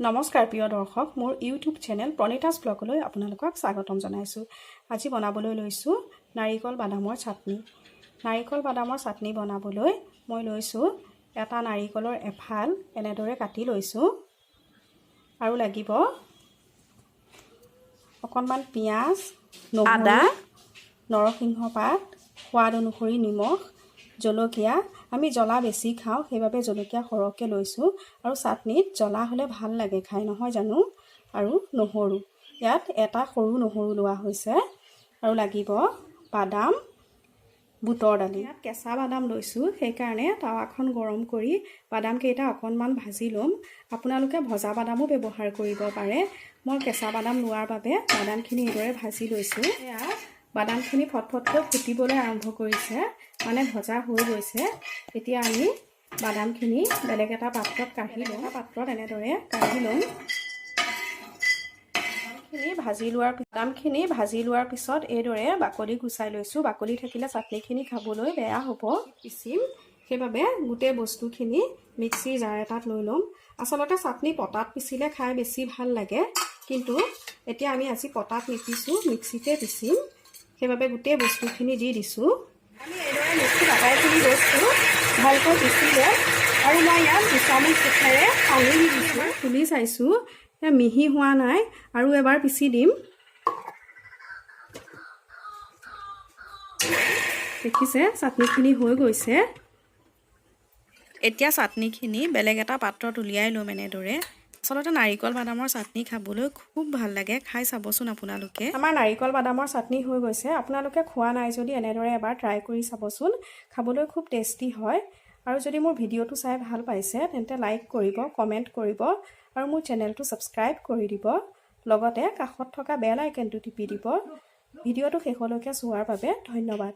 নমস্কাৰ প্ৰিয় দৰ্শক, মোৰ ইউটিউব চেনেল প্ৰণীতাছ ব্লগলৈ আপোনালোকক স্বাগতম জনাইছোঁ। আজি বনাবলৈ লৈছোঁ নাৰিকল বাদামৰ চাটনি। নাৰিকল বাদামৰ চাটনি বনাবলৈ মই লৈছোঁ এটা নাৰিকলৰ এফাল এনেদৰে কাটি লৈছোঁ আৰু লাগিব অকণমান পিঁয়াজ, নহৰু, আদা, নৰসিংহ পাত, সোৱাদ অনুসৰি নিমখ, জলকীয়া। আমি জ্বলা বেছি খাওঁ, সেইবাবে জলকীয়া সৰহকৈ লৈছোঁ আৰু চাটনিত জ্বলা হ'লে ভাল লাগে খাই, নহয় জানো? আৰু নহৰু, ইয়াত এটা সৰু নহৰু লোৱা হৈছে। আৰু লাগিব বাদাম, বুটৰ দালি। ইয়াত কেঁচা বাদাম লৈছোঁ, সেইকাৰণে টাৱাখন গৰম কৰি বাদামকেইটা অকণমান ভাজি ল'ম। আপোনালোকে ভজা বাদামো ব্যৱহাৰ কৰিব পাৰে। মই কেঁচা বাদাম লোৱাৰ বাবে বাদামখিনি এইদৰে ভাজি লৈছোঁ। এয়া বাদামখিনি ফটফটকৈ ফুটিবলৈ আৰম্ভ কৰিছে, মানে ভজা হৈ গৈছে। এতিয়া আমি বাদামখিনি বেলেগ এটা পাত্ৰত কাঢ়ি ল'ম। এটা পাত্ৰত এনেদৰে কাঢ়ি ল'ম। বাদামখিনি ভাজি লোৱাৰ পিছত এইদৰে বাকলি গুচাই লৈছোঁ। বাকলি থাকিলে চাটনিখিনি খাবলৈ বেয়া হ'ব। পিচিম, সেইবাবে গোটেই বস্তুখিনি মিক্সিৰ জাৰ এটাত লৈ ল'ম। আচলতে চাটনি পটাত পিচিলে খাই বেছি ভাল লাগে, কিন্তু এতিয়া আমি আজি পটাত নিপিছোঁ, মিক্সিতে পিচিম। সেইবাবে গোটেই বস্তুখিনি দি দিছোঁ। আমি এইদৰে মিক্সিত আটাইখিনি বস্তু ভালকৈ পিচি ল'ম আৰু মই ইয়াত 2 চামুচ জোখেৰে পানী দি দিছোঁ। খুলি চাইছোঁ, মিহি হোৱা নাই, আৰু এবাৰ পিচি দিম। দেখিছে, চাটনিখিনি হৈ গৈছে। এতিয়া চাটনিখিনি বেলেগ এটা পাত্ৰত উলিয়াই ল'ম এনেদৰে। আচলতে নাৰিকল বাদামৰ চাটনি খাবলৈ খুব ভাল লাগে, খাই চাবচোন আপোনালোকে। আমাৰ নাৰিকল বাদামৰ চাটনি হৈ গৈছে। আপোনালোকে খোৱা নাই যদি এনেদৰে এবাৰ ট্ৰাই কৰি চাবচোন, খাবলৈ খুব টেষ্টি হয়। আৰু যদি মোৰ ভিডিঅ'টো চাই ভাল পাইছে, তেন্তে লাইক কৰিব, কমেণ্ট কৰিব আৰু মোৰ চেনেলটো ছাবস্ক্ৰাইব কৰি দিব। লগতে কাষত থকা বেল আইকনটো টিপি দিব। ভিডিঅ'টো শেষলৈকে চোৱাৰ বাবে ধন্যবাদ।